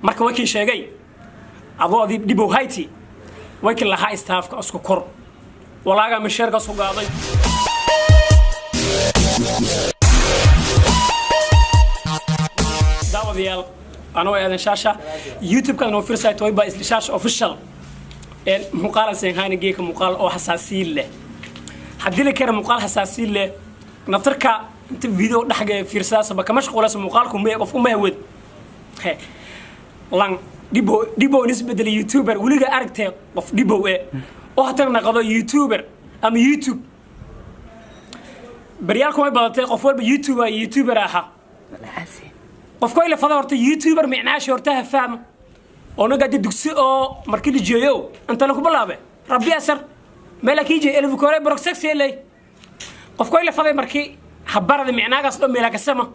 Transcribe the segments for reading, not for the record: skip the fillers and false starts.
Marka wakiin sheegay adoo adii dhibow hayti, waykin lahaa istaafka isku kor walaagaa misheerka isku gaaday. Daawadayaal, anoo Aadan Shaasha, YouTube-ka noo firsayt way baa isla Shaasha Official. Een muuqaal aan hayna geeka, muuqaal oo xasaasiin leh. Haddii la keena muuqaal xasaasiin leh, naftarka inta video dhexga fiirsaasaba kama mashquulaysa muuqaalku ma qofku ma hawad. He lan dhibo dhibow nisbedelay youtuber, weliga aragtee qof dhibow e oo hatana naqdo youtuber ama YouTube? Baryaalku way badatay, qof walba youtuber youtuber aha. Qofku ila fada horta youtuber micnaashi horta ha fahma oo naga hadii dugsi oo markii la jeeyo inta lagu bilaabe rabbi asar meel kii jeey elfu kore broxax lay. Qofku ila faday markii habarada micnaagaas dhan meel ka sama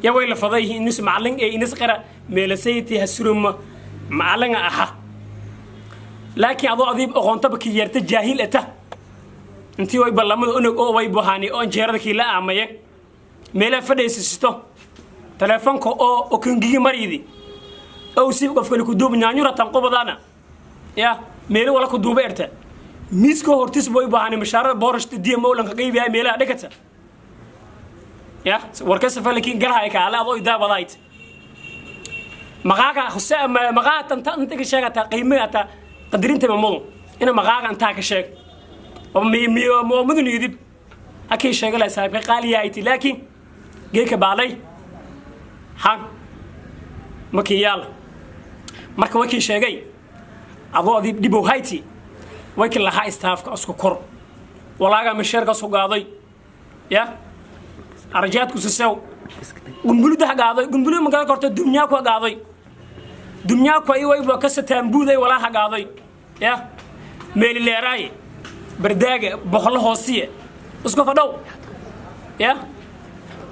ya way la faday inis macallin ee inis qara meelasayti hasuruma macallin aha. Laakiin adoo adiib aqoontaba ki yeerta jaahil ata intii way ballamada unug oo way buhaani oo jeerada kii la aamaye meelaha fadhiisasito telefoonka oo okangigi maridi ow si qofka ku duub nyaanyura tan qobadaana ya meelo wala ku duuba erta miiska hortiis way buhaani mashaarada boorashta diya mawlanka qaybiyaa meelaha dhigata ya warka safalakiin galahay kaale adoo idaabadayd maqaaga huse maqaaga tanta inta ka sheegata qiimaha qadarinta mamadu ina maqaaga intaa ka sheeg oo mi mi mudun yidib hakii sheegay la saaxiibka qaaliyahayti. Laakiin geeka baalay han makiyaal. Marka wakii sheegay adoo adii dhibow hayti, waykin lahaa istaafka isku kor walaagaa misheerka isku gaaday ya arajaadku sisew gumbuluda hagaaday gumbulu magala korta dumnyaa ku hagaaday dumnyaa ku ay wayba ka sataambuuday walaa hagaaday ya meelileeraaye bardaaga boqollo hoosiye isku fadhow ya.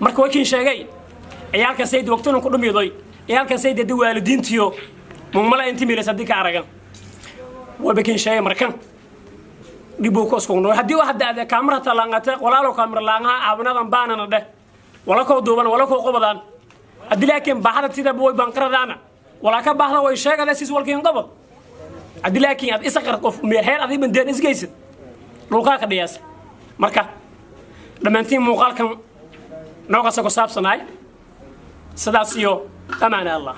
Marka wakiin sheegay ciyaalka sayd waqtuna ku dhumiday ciyaalka sayd hadii waalidiintiyo mumala inti miilas haddii ka aragan wayba kiin sheegay markan dhibow ku isku nool. Haddii hadda kaamara talaangate walaalo kaamara laangaha caawinadan baanana dheh wala koo duuban wala koo qobadaan. Haddii laakiin baahda tidaba way banqaradaana walaa ka baahda way sheegada siis walkiin qobod. Haddii laakiin aad isa qarad qof meel heer adii bandeen isgeysid dhulkaa ka dhiyaas. Marka dhammaantiin muuqaalkan noogaasa ku saabsanaay. Sidaas iyo amaana Allah.